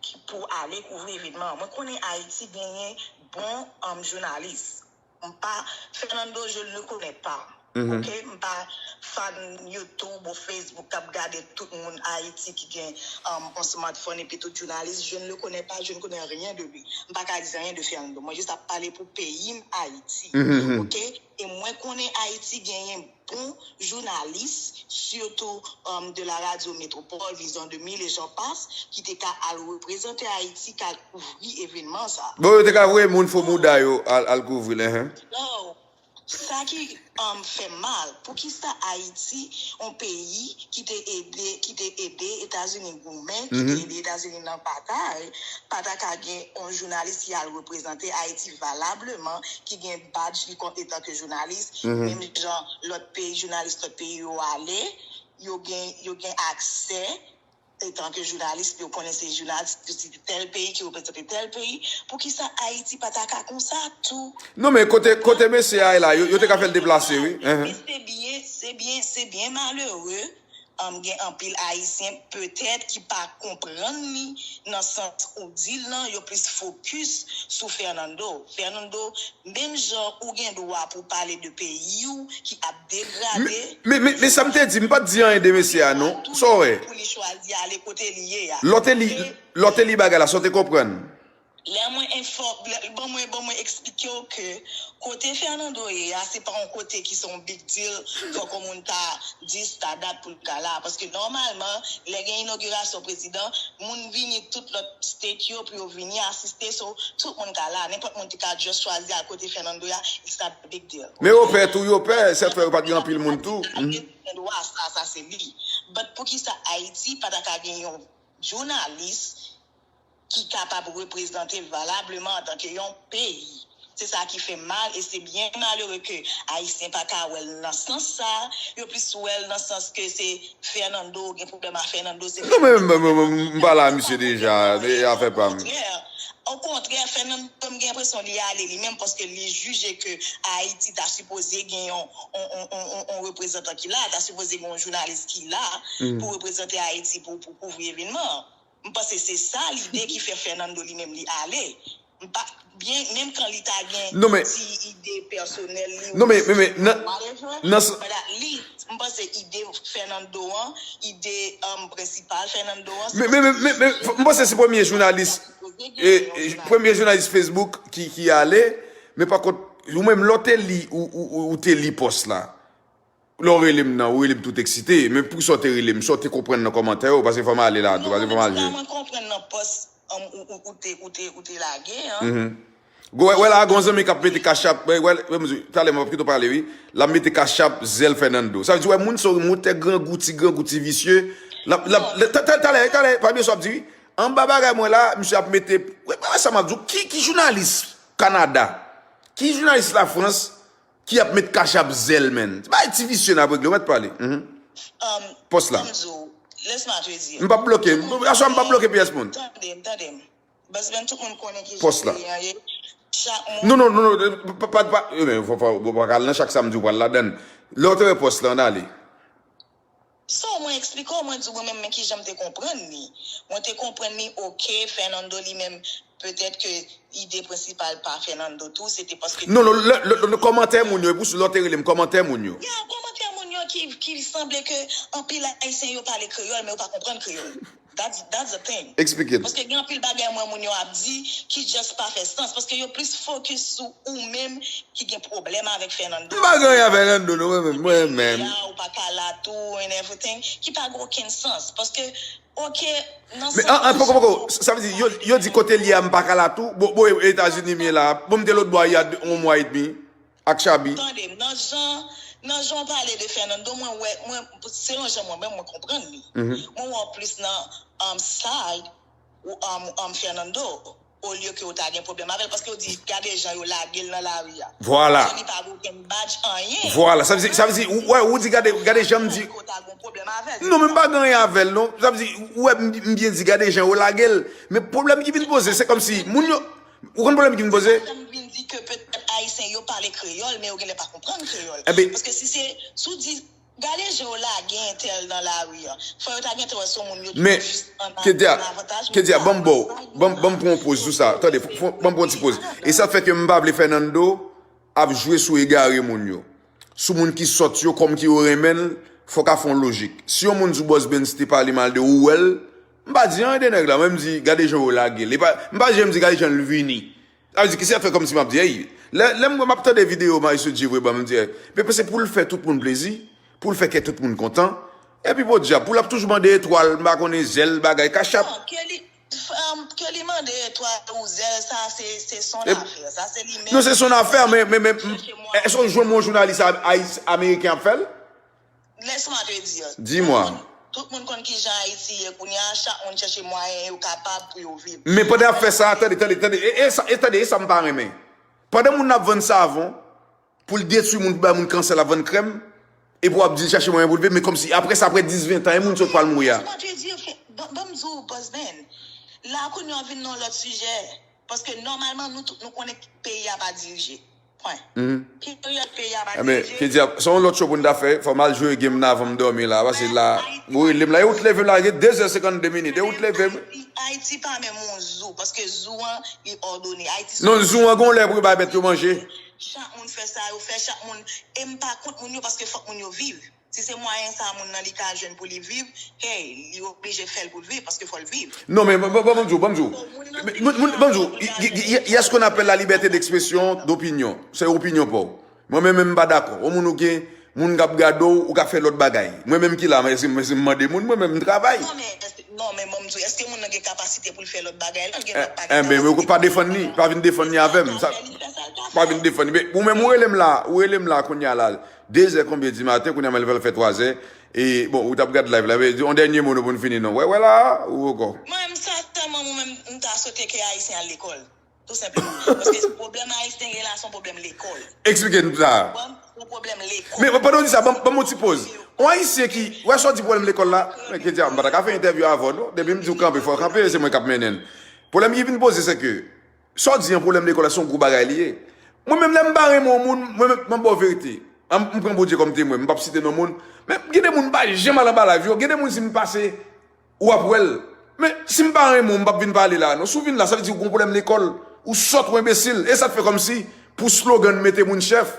ki pou ale kouvri evènman. Mwen konnen Ayiti genyen bon, um, jounalis. M pa, Fernando, je ne le connais pas. Ok, m pa fan YouTube ou Facebook k ap gade tout moun Ayiti ki gen, um, on smartphone epi tout jounalis. Je ne le connais pas, je ne connais rien de lui. M pa ka di anyen de Fernando. Mwen jis ap pale pou peyi m, Ayiti. Ok? E mwen konnen Ayiti genyen bon jounalis, sitou, um, de la radio Métropole, Vision deux mille et j'en passe, ki te ka al reprezante Ayiti, k al kouvri evènman sa. Bon, yo te ka voye moun fo mouda yo al, al kouvri l, enhen. Non. Sa ki, um, fè m mal, poukisa Ayiti, yon peyi ki te ede, ki te ede Etazini goumen, ki te ede Etazini nan batay, pa ta ka gen yon jounalis ki al reprezante Ayiti valableman, ki gen badj li kon, etanke jounalis, menm jan lòt peyi, jounalis lòt peyi yo ale, yo gen, yo gen aksè, etanke jounalis, yo konnen se jounalis, yo site tèl peyi ki reprezante tèl peyi. Poukisa Ayiti pa ta ka konsa tou? Non, men kote, kote mesye a ye la, yo, yo te ka fè l deplase, wi. Men se byen, se byen, se byen malere. Um, gen anpil Ayisyen, petèt, ki pa konprann li nan sans ou di l lan, yo plis fokis sou Fernando. Fernando, menm jan ou gen dwa pou pale de peyi w ki ap degrade. Men, men, men, men sa m te di, m pa t di anyen de mesye a, non. Sa w wè? Pou li chwazi ale kote li ye a. Lè w te li, lè w te li bagay la, sa w te konprann? Lè mwen enfò-, lè, ban mwen, ban mwen eksplike w ke kote Fernando ye a, se pa yon kote ki se yon big deal, fòk yon moun ta di sa dat pou l ka la. Paske nòmalman, lè gen inogirasyon prezidan, moun vini tout lòt state yo pou yo vini asiste, so tout moun ka la. Nenpòt moun te ka just chwazi al kote Fernando ye a, it's not a big deal. Men yo pè tou, yo pè, sèt fwa yo pa t gen anpil moun tou. Gen dwa sa, sa se li. But poukisa Ayiti pa ta ka gen yon jounalis ki kapab reprezante l valableman antanke yon peyi. Se sa ki fè m mal, e se byen malere ke Ayisyen pa ka wè l nan sans sa, yo plis wè l nan sans ke se Fernando, gen pwoblèm a Fernando, se... Non, men, men, men, men, m pale a misye deja, e afè pa m. Okontrè, okontrè, Fernando, m gen enpresyon li ale li menm paske li jije ke Ayiti ta sipoze gen yon, yon, yon, yon, yon, yon reprezantan ki la, ta sipoze gen yon jounalis ki la pou reprezante Ayiti, pou, pou kouvri evènman an. M panse se sa lide ki fè Fernando li menm li ale. M pa, byen, menm kan li ta gen ti ide pèsonèl li ou whatever, but at least, m panse ide Fernando an, ide, um, prensipal Fernando an, se... Men, men, men, men, men, m panse se premye jounalis, e, e, premye jounalis Facebook ki, ki ale, men pa kont, ou menm lè w te li, ou, ou, ou, ou te li pòs la. Lè w rele m nan, ou rele m tout eksite, men poukisa w te rele m, sa w te konprann nan kòmantè yo, paske fò m ale la tou, paske fò m al jwe. Non, mwen konprann nan pòs, um, ou, ou, ou te, ou te, ou te lage an. Gwo, wè, wè la, gon zanmi k ap mete cash app, wè, wè, wè, mezye, talè m ap kite w pale, wi. L ap mete cash app zèl Fernando. Sa vle di, wè, moun sa yo, moun tè grangou, ti grangou, ti visye. L ap, l ap, talè, talè, talè, pa bliye sa w ap di, wi. Anba bagay mwen la, misye ap mete, wè, wè, sa m ap di w, ki, ki jounalis Kanada? Ki jounalis Lafrans ki ap met cash app zèl, menn? Se bagay ti visye n ap regle, w mèt pale. Pòs la. M p ap bloke. Aswè m p ap bloke pyès moun. Tande m, tande m. Baz Ben, tout moun konnen ki jan peyi an ye. Chak moun... Non, non, non, non, pa, pa, pa, eh ben, fò, fò, bon, pa ka al nan chak samdi ou pral ladann. Lè w te wè pòs la, ann ale. So, mwen eksplike w, mwen di w mwen menm, men kijan m te konprann li. Mwen te konprann li, oke, Fernando li menm, petèt ke ide prensipal pa Fernando tou, se te paske... Non, non, lè, lè, lè, lè, kòmantè moun yo, e pou lè w te rele m, kòmantè moun yo. Ya, kòmantè moun yo ki, ki sanble ke anpil Ayisyen yo pale kreyòl, men yo pa konprann kreyòl. That's, that's the thing. Explique. Paske gen anpil bagay mwen moun yo ap di ki just pa fè sans. Paske yo plis focus sou ou menm ki gen pwoblèm avèk Fernando. M pa gen anyen avè Fernando, non, mwen menm. Mwen menm. Ou pa ka la tou and everything. Ki pa gen okenn sans. Paske, ok, nan Men, an, an, poko, poko, sa vle di, yo, yo di kote l ye a, m pa ka la tou. Bon, bon, Etazini m ye la. Bon, m te lòt bò a, y a yon mwa edmi. Ak Chabi. Tande, nan jan, nan jan w pale de Fernando, mwen wè, mwen, selon jan mwen menm mwen konprann li, mwen wè w plis nan um, side ou um, um, Fernando, olye ke w ta gen pwoblèm avè l, paske w di gade jan yo lage l nan lari a. Vwala. Jan li pa gen okenn badj, anyen. Vwala, sa vle di, sa vle di, ou, wè, ou di gade, gade jan m di. Ke w ta gen pwoblèm avè l. Non, men m pa gen anyen avè l, non. Sa vle di, ou wè, m, m byen di gade jan yo lage l. Men pwoblèm ki vin poze, se kòmsi, moun yo, ou konn pwoblèm ki vin poze? Sa m vin di ke petèt Ayisyen yo pale kreyòl, men yo genlè pa konprann kreyòl. Ebyen. Paske si se, si w di, gade jan yo lage entèl nan lari a. Fò yo ta gentan wè se yon moun yo Men, jis an Kedia, avantaj, Kedia, men ban m ba w, ban, ban m pran yon poz sou sa. Tande, fò, fò, ban m pran yon ti poz. E sa fè ke m pa vle Fernando ap jwe sou egare moun yo. Sou moun ki sòt yo, kòm ki yo renmen l, fòk a fè yon lojik. Si yon moun di w Boss Benz te pale mal de ou, ou wè l, m pa di anyen de nèg la, mwen m di, gade jan yo lage l. E pa, m pa janm di, gade jan l vini. Sa vle di, kisa fè kòmsi m ap di, ey, lè, lè m wè m ap tande videyo Maestro Djivre ban m, m di, ey, men se pou l fè tout moun plezi, pou l fè kè tout moun kontan. Epi podyab, pou l ap toujou mande etwal, m pa konnen zèl, bagay, kachap. Non, ke li, um, ke li mande etwal ou zèl, sa se, se son afè. Sa se li menm. Non, se son afè, men, men, men, èske w jwenn yon jounalis a- Ayis- ameriken ap fè l? Laisse-moi te dire. Dis-moi. Tout moun, tout moun konn ki jan Ayiti ye kounye a, chak moun chèche mwayen yo kapab pou yo viv. Men pandan y ap fè sa, tande, tande, tande, e, e, sa- e, tande, e sa m pa renmen. Pandan moun nan ap vann savon, pou l detwi moun, pou bay moun kansè, l ap vann krèm, epi w ap di l chache mwayen pou l viv, men kòmsi, apre sa, apre dis, ven tan, e moun sot pral mouri a. Laisse-moi te dire, fè- ban ban m di w, Boss Ben, la kounye a w vin nan yon lòt sijè, paske nòmalman nou tout nou konnen peyi a pa dirije. Pwen. Peryòd peyi a pa Ebyen, dirije. Kedia, se yon lòt show pou n ta fè, fò m al jwe game nan avan m dòmi la, paske la, ou rele m la, e ou t leve m la, gen de zè senkannde minit, e ou t leve m. Ayiti, Ayiti pa menm yon zoo, paske zoo an, li òdone. Ayiti Non, zoo an gon lè pou yo bay bèt yo manje. Chak moun fè sa yo fè, chak moun, e m pa kont moun yo, paske fòk moun yo viv. Si se mwayen sa moun nan li ka jwenn pou li viv, hey, li oblije fè l pou l viv, paske fò l viv. Non, men ban ban- ban m di w, ban m di w. Moun, moun, ban m di w, y- y- y- y- y- est-ce qu'on appelle la liberté d'expression, d'opinion? Se opinyon pa w. Mwen menm, menm m pa dakò. Yon moun ou gen, moun k ap gade w, ou ka fè lòt bagay. Mwen menm ki la, men si men si m mande moun, mwen menm m travay. Non, men èske- non, men ban m di w, èske moun nan gen kapasite pou l fè lòt bagay la? L gen lòt Enben, men ou pa defann li, pa vin defann li avè m. Sa, pa vin defann li. Men ou menm ou rele m la, ou rele m la kounye a la. De zè konbyen di maten, kounye a m al fè l fè twa zè. E, bon, ou t ap gad live la, men yon dènye mo nou pou n fini non. Wè, wè la, ou ankò. Mwen menm, sensèman, mwen menm, m ta swete ke Ayisyen al lekòl. Tou senpleman. Paske pwoblèm Ayisyen gen la, se yon pwoblèm lekòl. Eksplike nou sa. Bon, se yon pwoblèm lekòl. Men pandan w di sa, ban ban m yon ti poz. Yon Ayisyen ki, wè sa w di pwoblèm lekòl la, men Kedia, m pa ta ka fè entèvyou avè w non. Depi m di w kanpe, fò w kanpe, se mwen k ap mennen l. Pwoblèm ki vin poze, se ke, sa w di an pwoblèm lekòl la, se yon gwo bagay li ye. Mwen menm, lè m pa renmen yon moun, mwen menm, m ap ba w verite. An- M pran Bondye kòm temwen, m p ap site non moun. Men gen de moun m pa janm al anba live yo. Gen de moun, si m pase, ou ap wè l. Men si m pa renmen w, m p ap vin pale la non. Si w vin la, sa vle di ou gen yon pwoblèm lekòl. Ou sòt, ou enbesil. E sa k fè kòmsi, pou slogan, mete moun chèf.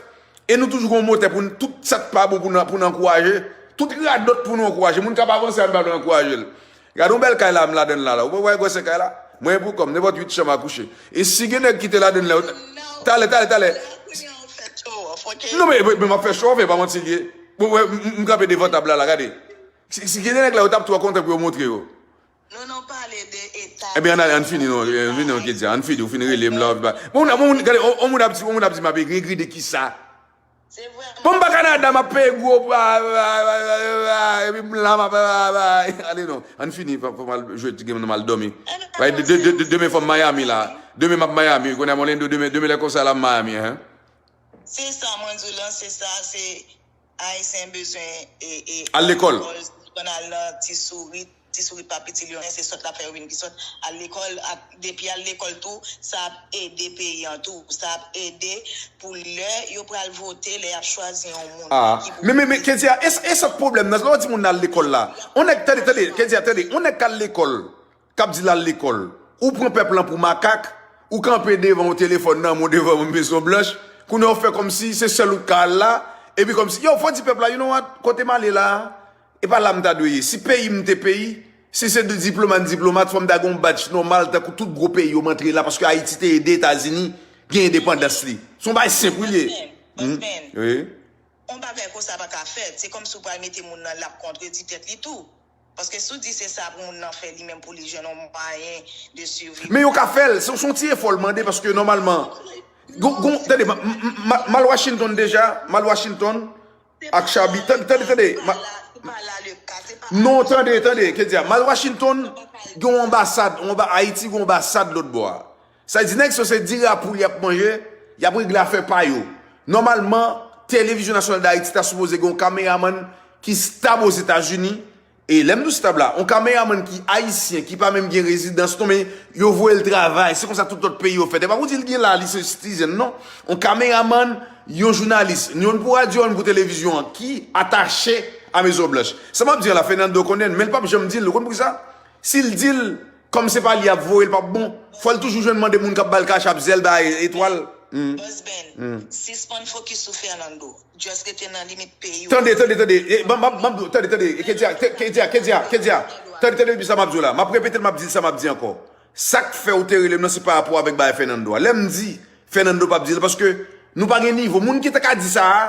E nou toujou gen yon motè pou n, tout sa k pa bon pou n, pou n ankouraje. Tout radòt pou nou ankouraje. Moun k ap avanse a, n pa vle ankouraje l. Gade yon bèl kay la, m ladann la la. Ou wè gwosè kay la? Mwen pou kò m, nenpòt uit chanm a kouche. E si gen nèg ki te ladann la, yo t- talè, talè, talè. Non, men, men, men m ap fè show off, e pa manti l ye. Bon, wè, m, m, m kanpe devan tab la, la, gade. Si, si gen de nèg la, yo t ap twò kontan pou yo montre yo. Non, non, pale de eta. Ebyen, ann ale, ann fini non, ann fini non, Kedia, ann fini, ou fin rele m la. Bon, moun, moun, gade, on, on moun ap di, on moun ap di m ap egri, egri de kisa? Se vrèman. Bon, m pa Kanada, m ap peye gwo, ba, ba, ba, ba, ba, epi m la, m ap, ba, ba, ba. Ale non, ann fini, fò, fò m al jwe ti game nan, m al dòmi. Bay, de, de, de, de, demen fò m Miami la. Demen m ap Miami, kounye a m Orlando, demen, demen lè konsa la m Miami, hein. Se sa, mwen di w lan, se sa, se Ayisyen bezwen e, e, Al lekòl. Sispann al nan ti sourit, ti sourit pa piti lyonnen, se sòt l ap fè yo vin pi sòt. Al lekòl, ak, depi al lekòl tou, sa ap ede peyi an tou. Sa ap ede pou lè yo pral vote, lè y ap chwazi yon moun. Ah, ki pou men, men, men, Kedia, e, e sa k pwoblèm nan, lè w di moun al lekòl la. On nèg, tande, tande, Kedia, tande, on nèg k al lekòl, k ap di l al lekòl. Ou pran pèp lan pou makak, ou kanpe devan yon telefòn nan men w, devan yon Mezon Blanch, kounye a w fè kòmsi se sèl ou k ka al la, epi kòmsi, yo, fò di pèp la, you know what, kote m ale la, e pa la m ta dwe ye. Si peyi m te peyi, Si se de diplomat, diplomat, fò m ta gen yon badj nòmal, tankou tout gwo peyi yo m antre la, paske Ayiti te ede Etazini gen endepandans li. Se yon bagay senp, wi, li ye. Bosben, Bosben, Wi. yon bagay konsa pa ka fèt. Se kòmsi w pral mete moun nan l ap kontredi tèt li tou. Paske si w di se sa pou moun nan fè li menm pou li jwenn yon mwayen de siviv. Men yo ka fè l. Se se yon ti efò l mande, paske nòmalman, gon, gon, tande, ma- ma- ma- m al Washington deja, m al Washington ak Chabi. Tande, tande, tande. Ma- Se pa la le ka, se pa Non, tande, tande, ke di a. M al Washington, gen yon anbasad, yon anba- Ayiti gen yon anbasad lòt bò a. Sa di nèg sa se diri a poul y ap manje, y ap regle afè pa yo. Nòmalman, Televizyon Nasyonal d Ayiti ta sipoze gen yon kameramann ki stab Ozetazini, e lè m di w stab la, yon kameramann ki ayisyen, ki pa menm gen rezidans non, men yo voye l travay, se konsa tout lòt peyi yo fèt. E pa pou di l gen la, li se citizen non. Yon kameramann, yon jounalis, youn pou radyo, youn pou televizyon an, ki atache a Mezon Blanch. Sa m ap di an la, Fernando konnen l, men l p ap janm di l, ou konn poukisa? Si l di l, kòm se pa li y ap voye l p ap bon, fò l toujou jwenn mande moun k ap ba l kachap, zèl, bay etwal. Bosben, sispann fokis sou Fernando. Just rete nan limit peyi w. Tande, tande, tande. E, ban, ban, ban, tande, tande. E, Kedia, te- Kedia, Kedia, Kedia. Tande, tande, depi sa m ap di w la. M ap repete l, m ap di l sa m ap di ankò. Sa k fè ou te rele m nan, se pa rapò avèk bagay Fernando a. Lè m di Fernando p ap di l, paske nou pa gen nivo. Moun ki ta ka di sa a,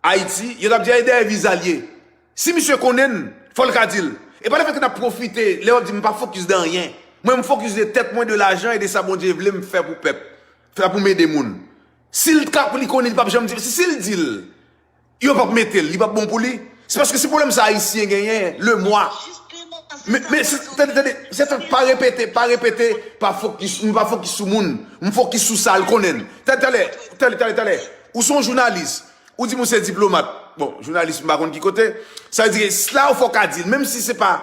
Ayiti, yo t ap di a e dèyè viza l ye. Si misye konnen l, fò l ka di l. E pa lefèt ke n ap pwofite, lè w ap di m pa fokis de anyen. Mwen, m fokis de tèt mwen, de lajan e de sa Bondye vle m fè pou pèp. Fè pou m ede moun. Si l ka, li konnen, li p ap janm di, si, si l di l, yo p ap mete l, li p ap bon pou li. Se paske se pwoblèm sa Ayisyen genyen, le moi. Men, men, se- tande, tande, se tan, pa repete, pa repete, pa fokis, m pa fokis sou moun. M fokis sou sa l konnen. Tande, tande, tande, tande, tande. Ou se yon jounalis. Ou di m ou se diplomat. Bon, jounalis m pa konn ki kote. Sa vle di ke la ou fò ka di l, menm si se pa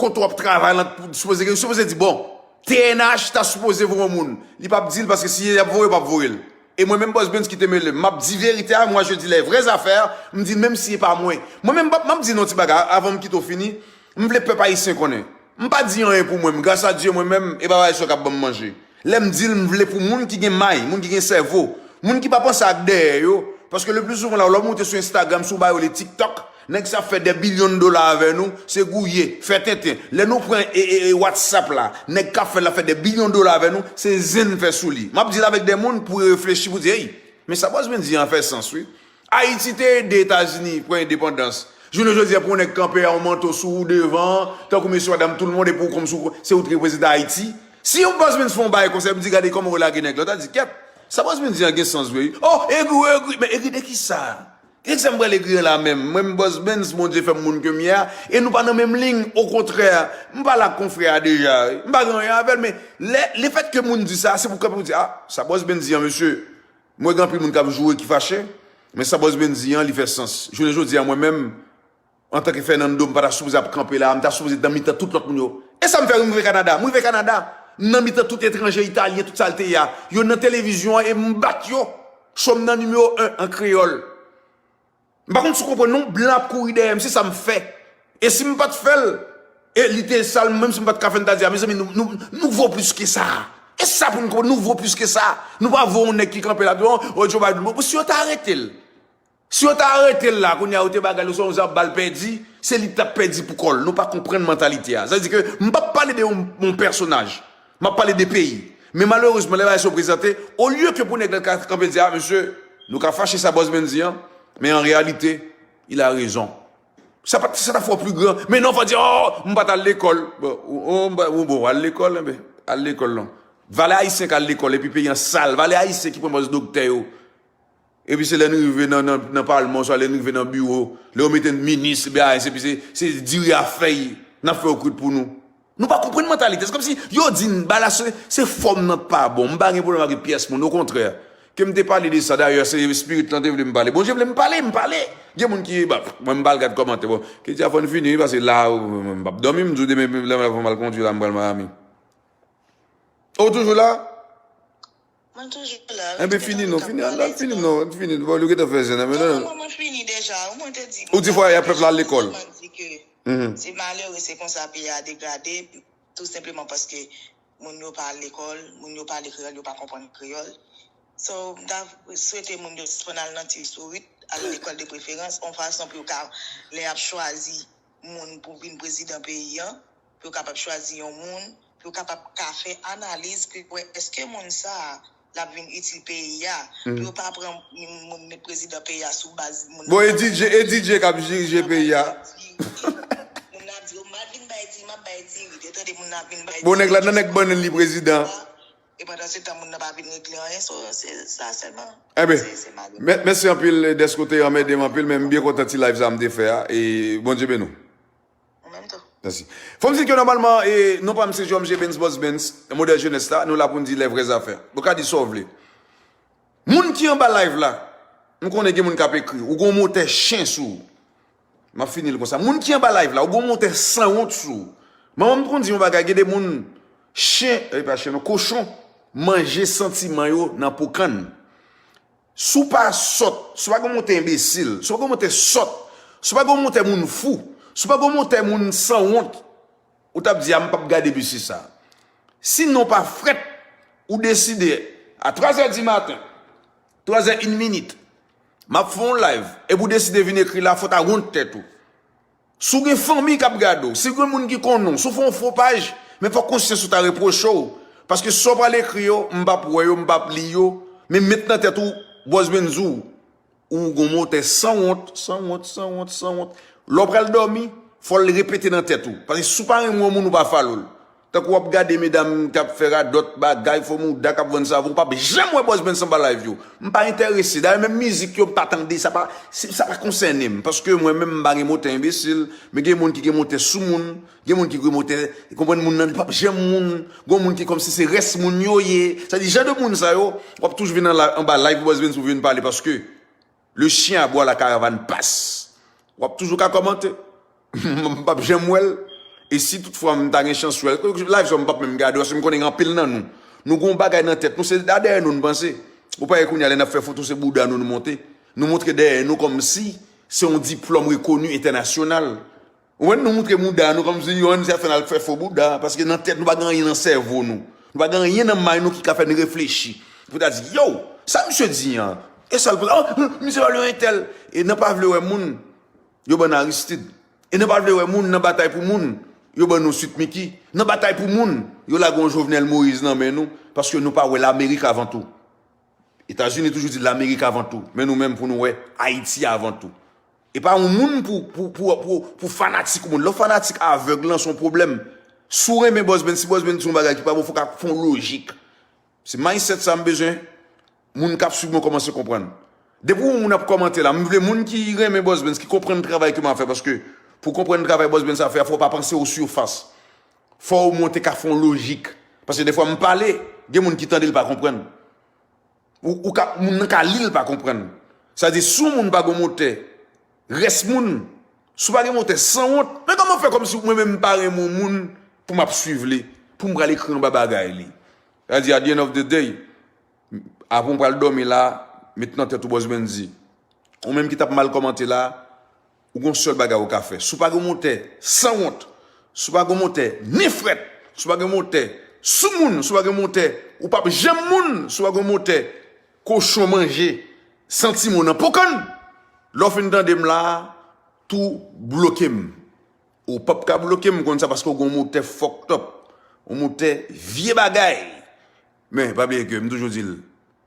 kote w ap travay lan, pou sipoze gen, sipoze di, bon, T N H ta sipoze voye yon moun. Li p ap di l paske si y ap voye, yo p ap voye l. E mwen menm Boss Benz ki te mele m, m ap di verite a, moi je dis les vraies affaires, m di l menm si e pa mwen. Mwen menm m ap, m ap di nou yon ti bagay avan m kite w fini, m vle pèp ayisyen konnen. M pa di anyen pou mwen, m gras a Dye mwen menm, e pa bagay sa k ap ban m manje. Lè m di l, m vle pou moun ki gen may, moun ki gen sèvo, moun ki pa panse ak dèyè yo, paske le pli souvan la, lè w moute sou Instagram, si w ba yo le TikTok, nèg sa ap fè des billions de dollars avè nou, se gouye, fè tenten. Lè nou pran e, e, e WhatsApp la, nèg k ap fè l ap fè des billions de dollars avè nou, se zen n fè sou li. M ap di l avèk de moun pou yo reflechi, pou di, hey, men sa Boss Benz di an fè sans, wi. Ayiti te ede Etazini pran endepandans. Jounen jodi a, pou yon nèg kanpe a yon manto sou ou devan, tankou mesye madam tout le monde, epi w kòmsi w- se ou ki reprezante Ayiti. Si yon Boss Benz fè yon bagay konsa, m di, gade kòman w lage nèg la, w ta di, kèt, sa Boss Benz di an gen sans vre, wi. Oh, egri, egri, men egri de kisa? Egzanp, m pral egri an la menm. Mwen, m Boss Benz, Bondye fè m moun ke m ye a, e nou pa nan menm liy, okontrè, m pale ak konfrè a deja, m pa gen anyen avè l, men lè, lefèt ke moun di sa, se pou kanpe pou di, ah, sa Boss Benz di an, mesye, mwen gen anpil moun k ap joure ki fache, men sa Boss Benz di an, li fè sans. Jounen jodi a, mwen menm, antanke Fernando, m pa ta sipoze ap kanpe la, m ta sipoze nan mitan tout lòt moun yo. E sa m fè, m rive Kanada, m rive Kanada, m nan mitan tout etranje, italyen, tout sa l te ye a, yo nan televizyon an, e m bat yo. Cho m nan nimewo en an kreyòl. M pa konn si w konprann non, blan ap kouri dèyè m, se sa m fè. E si m pa t fè l, e li te sal, menm si m pa t ka fè l, m ta di, a, mezanmi, nou, nou, nou vo plis ke sa. E sa pou nou konprann, nou vo plis ke sa. Nou pa vo yon nèg ki kanpe la, di, oh, oh, Joe Biden. Bon, si yo ta arete l, si yo ta arete l la, kounye a yo te bagay l, se yon zam bal pèdi, se li k t ap pèdi pou kò l. Nou pa konprann mantalite a. Sa vle di ke m p ap pale de yon, yon pèsonaj. M ap pale de peyi. Men malerezman, lè bagay sa yo prezante, olye ke pou nèg la ka kanpe di, a, mesye, nou ka fache sa Boss Benz di an, men an reyalite, il a raison. Sa pa, sa ta fè w pi gran. Men non, fò di, oh, m pa t al lekòl. Bon, ou, ou, m pa- ou, bon, al lekòl, enben, al lekòl non. Valè ayisyen k al lekòl, epi peyi an sal. Valè ayisyen ki pran pòz doktè yo. Epi se lè n rive nan, nan, nan palman, oswa lè n rive nan biwo, lè yo mete n minis, B A S, epi se, se diri a fèy n ap fè yo kwit pou nou. Nou pa konprann mantalite. Se kòmsi yo di n, bagay la se, se fòm nan k pa bon. M pa gen pwoblèm ak pyès moun, okontrè. Ke m te pale de sa, dayè, se spirit lan te vle m pale. Bondye vle m pale, m pale. Gen moun ki, ba, mwen m pa al gad kòmantè. Bon, ke Dye fè n fini, wi, paske la, m p ap dòmi, m di w demen, lè m al kondwi la, m pral Miami. Ou toujou la? Mwen toujou la. Enben, fini non, fini, al, al, fini non, fini. Bon, nou gentan fè zen nan, men non. Mwen fini deja, mwen te di. Ou di fò y a pèp la al lekòl. Se malere, se konsa peyi a degrade, tou senpleman paske moun yo pa al lekòl, moun yo pale kreyòl, yo pa konprann kreyòl. So, m ta swete moun yo sispann al nan ti sourit, al lekòl de preferans, yon fason pou yo ka, lè y ap chwazi moun pou vin prezidan peyi an, pou yo kapab chwazi yon moun, pou yo kapab ka fè analiz, pou yo wè èske moun sa a, l ap vin itil peyi a, pou yo pa pran moun met prezidan peyi a sou baz moun nan. Bon, e DJ, e DJ k ap dirije peyi a. Moun nan ap di, "Oh, m al vin bay diri, m ap bay diri." Te tande moun nan ap vin bay diri. Bon, nèg la, nan nèg bannann li prezidan. E pandan se tan, moun nan pa vin regle anyen, so, se sa sèlman. Enben, se, se malere. Mè-, mèsi anpil dèske w te anmède m anpil, men m byen kontan ti live sa a m te fè a, e Bondye beni w. Ou menm tou. Mèsi. Fò m di ke nòmalman, e, non pa m se J M G Benz, Boss Benz, modèl jenès la, nou la pou n di lè vrè zafè. Ou ka di sa w vle. Moun ki anba live la, m konnen gen moun k ap ekri, ou gon motè chen sou ou. M ap fini l konsa. Moun ki anba live la, ou gon motè sanwont sou ou. Manman m konn di yon bagay, gen de moun, chen, e pa chen non, kochon, manje santiman yo nan po kann. Si w pa sòt, si w pa gon motè enbesil, si w pa gon motè sòt, si w pa gon motè moun fou, si w pa gon motè moun sanwont, ou t ap di, "A, m p ap gade mesye sa a." Si non pa frèt, ou deside a twa zè di maten, twa zè en minit, m ap fè yon live, epi w deside vin ekri la, fò w ta wont tèt ou. Si w gen fanmi k ap gade w, si w gen moun ki konnen w, si w fè yon fo paj, men fòk konsyans ou ta repwoche w. Paske sa w pral ekri yo, m p ap wè yo, m p ap li yo, men met nan tèt ou, Boss Benz di w, ou gon motè sanwont, sanwont, sanwont, sanwont. Lè w pral dòmi, fò l repete nan tèt ou. Paske si w pa renmen yon moun, ou pa follow l. Tankou w ap gade medam k ap fè radòt, bagay, fo mouda k ap vann savon, ou p ap janm wè Boss Benz anba live yo. M pa enterese. Dayè, menm mizik yo, m pa tande, sa pa, se, sa pa konsène m. Paske mwen menm, m pa gen motè enbesil, men gen moun ki gen motè sou moun, gen moun ki gen motè, konprann moun nan, li p ap janm moun, gen moun ki kòmsi se rès moun yo ye. Sa di, jan de moun sa yo, w ap toujou vin anla-, anba live Boss Benz pou vin pale, paske le chien aboie, la caravane passe. W ap toujou ka kòmante. M p ap janm wè l. E si toutfwa m ta gen chans wè l, live sa yo m p ap menm gade, paske m konnen gen anpil nan nou. Nou gon bagay nan tèt nou, se dèyè nou n panse. Ou pa wè kounye a lè n ap fè foto, se bouda nou nou monte. Nou montre dèyè nou kòmsi se yon diplòm rekoni entènasyonal. Ou konprann? Nou montre bouda nou kòmsi yo, nou se ap fè n al fè fo bouda, paske nan tèt nou pa gen anyen nan sèvo nou. Nou pa gen anyen nan may nou ki ka fè n reflechi. Pou ta di, "Yo, sa misye di an?" E sa l pou, "Oh, misye pale yon entèl." E nan pa vle wè moun, yo ban n Aristide. E nan pa vle wè moun nan batay pou moun, yo ban nou Sweet Micky. Nan batay pou moun, yo lage yon Jovenel Moïse nan men nou, paske nou pa wè Lamerik avan tou. Etazini toujou di Lamerik avan tou, men nou menm pou nou wè Ayiti avan tou. E pa yon moun pou, pou, pou, pou, pou fanatik yon moun. Lè w fanatik avèg lan, se yon pwoblèm. Si w renmen Boss Benz, si Boss Benz di yon bagay ki pa bon, fò w ka fè yon lojik. Se mindset sa m bezwen moun k ap swiv mwen kòmanse konprann. Depi yon moun ap kòmante la, m vle moun ki renmen Boss Benz, ki konprann travay ke m ap fè, paske pou konprann travay Boss Benz ap fè a, fò w pa panse o sifas. Fò w monte ka fè yon lojik. Paske defwa m pale, gen moun ki tande l pa konprann. Ou, ou ka, moun nan ka li l pa konprann. Sa di, si yon moun pa gon motè, rès moun, si w pa gen motè sanwont, men kòman fè kòmsi mwen menm m pa renmen yon moun pou m ap swiv li, pou m pral ekri anba bagay li? Sa di, at the end of the day, apre w pral dòmi la, met nan tèt ou Boss Benz di. Ou menm ki t ap mal kòmante la, ou gon sèl bagay ou ka fè. Si w pa gen motè sanwont, si w pa gen motè ni frèt, si w pa gen motè sou moun, si w pa gen motè, ou p ap janm moun, si w pa gen motè kochon manje, santiman w nan po kann. Lè w fin tande m la, tou bloke m. Ou p ap ka bloke m, m konn sa, paske w gon motè fucked up. Yon motè vye bagay. Men, pa bliye ke m toujou di l,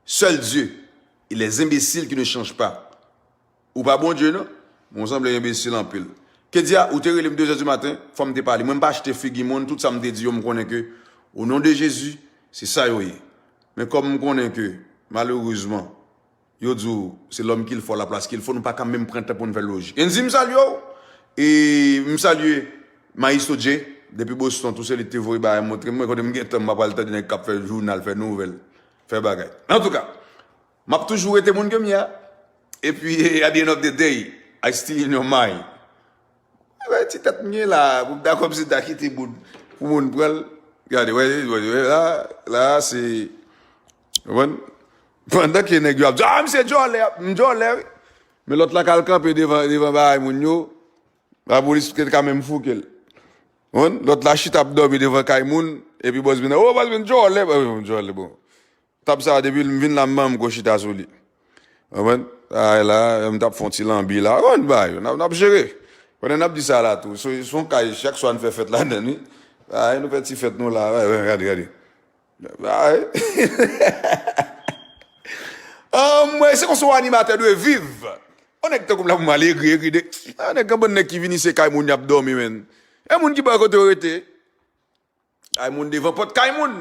seul Dieu et les imbéciles qui ne changent pas. Ou pa Bondye, non. Bon, w sanble enbesil anpil. Kedia, ou te rele m de zè di maten, fò m te pale. Mwen, m pa achte figi moun, tout sa m te di yo, m konnen ke, au nom de Jésus, se sa yo ye. Men kòm m konnen ke, malerezman, yo di w, c'est l'homme qu'il faut à la place qu'il faut, nou pa ka menm pran tan pou n fè lojik. Enzi, m salye w, e m salye Maestro J, depi Boston, tou se li ki te voye bagay montre m, mwen, kote m gentan, m pa pral tande nèg k ap fè jounal, fè nouvèl, fè bagay. Antouka, m ap toujou rete moun ke m ye a. Epi, at the end of the day, I still in your mind. Ebyen, ti tèt m gen la, pou m ta kòmsi ta kite moun, pou moun pran l. Gade, wè, wè, wè, la, la, se, ou konprann? Pandan ke nèg yo ap di, "Ah, misye djòlè, m djòlè, wi." Men lòt la k al kanpe devan, devan bagay moun yo, lapolis te ka menm fouke l. Ou konprann? Lòt la chita ap dòmi devan kay moun, epi Boss Benz, "Oh, Boss Benz djòlè, m djòlè, bon." Tab sa a, depi m vin la, m ban m gwo chita sou li. Konprann? Ay la, m t ap fè yon ti lanbi la. Konn bagay yo, n ap, n ap jere. Pandan n ap di sa la tou, se, se yon kay, chak swa n fè fèt ladan l, wi. Ay, nou fè ti fèt nou la. Ay, ay, gade, gade. Ay. Anmwey, se konsa yon animatè dwe viv. Yon nèg tankou m la pou m al egri, egri de. Yon nèg, gen bann nèg ki vini se kay moun y ap dòmi, menn. E moun ki ba kote yo rete. Ay, moun devan pòt kay moun.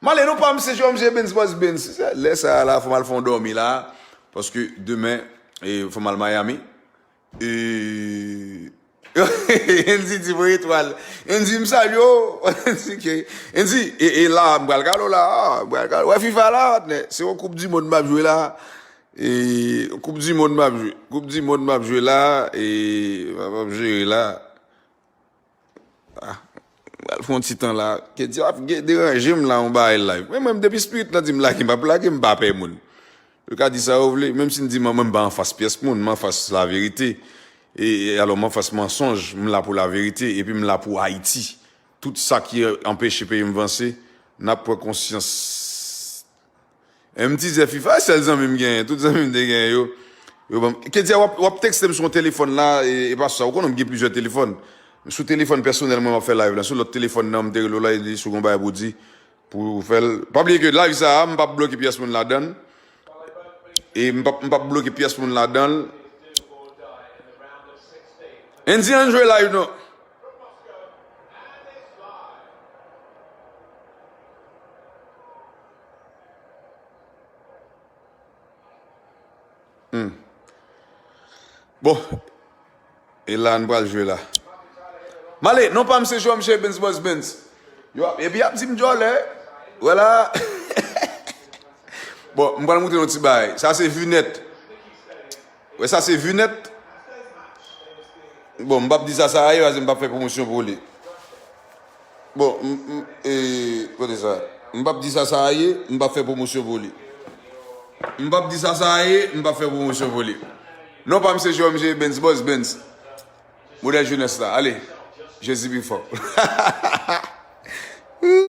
M ale, non pa m se J M G Benz, Boss Benz. Lè sa a la, fò m al fè yon dòmi la. Paske demen, e, fò m al Miami. E, Andy di bon etwal. Andy, m salye w. Andy, ke, Andy, e, e la, m pral gade w la. Ah, m pral gade w. Wè FIFA la, patnè. Se yon koup di mond m ap jwe la. E, koup di mond m ap jwe. Koup di mond m ap jwe la. E, m ap, ap jere la. Ah, m pral fè yon ti tan la. Kedi ap gen deranje m la, yon bagay live. Men mwen, depi spirit lan di m lage, m ap lage, m pa pè moun. Yo ka di sa yo vle, menm si m di mwen, mwen m pa anfas pyès moun, m anfas laverite. E, e alò, m anfas mansonj, m la pou laverite, epi m la pou Ayiti. Tout sa ki anpeche peyi m vanse, n ap pran konsyans. M ti zè FIFA, sèl zanmi m genyen, tout zanmi m te genyen yo. Yo ban m, Kedi, w ap, w ap tekste m sou yon telefòn la, e, e pa sa, ou konnen m gen plizyè telefòn. Sou telefòn pèsonèl mwen, m ap fè live la. Sou lòt telefòn nan, m te rele w la, e li sou yon bagay pou di, pou fè l. Pa bliye ke live sa a, m p ap bloke pyès moun ladan l. E m p ap, m p ap bloke pyès moun ladan l. Andy, ann jwe live nou. Hmm. Bon. E la, n pral jwe la. M ale, non pa m se Jean Michel Benz, Boss Benz. Yo, epi y ap di m djòlè. Wè la. Bon, m pral montre nou ti bagay. Sa se Vinèt. Wè, sa se Vinèt. Bon, m p ap di sa sa a ye, paske m p ap fè pwomosyon pou li. Bon, m, m, e, kote sa? M p ap di sa sa a ye, m p ap fè pwomosyon pou li. M p ap di sa sa a ye, m p ap fè pwomosyon pou li. Non pa m se Jean Michel Benz, Boss Benz. Modèl jenès la. Ale. Jezi pi fò.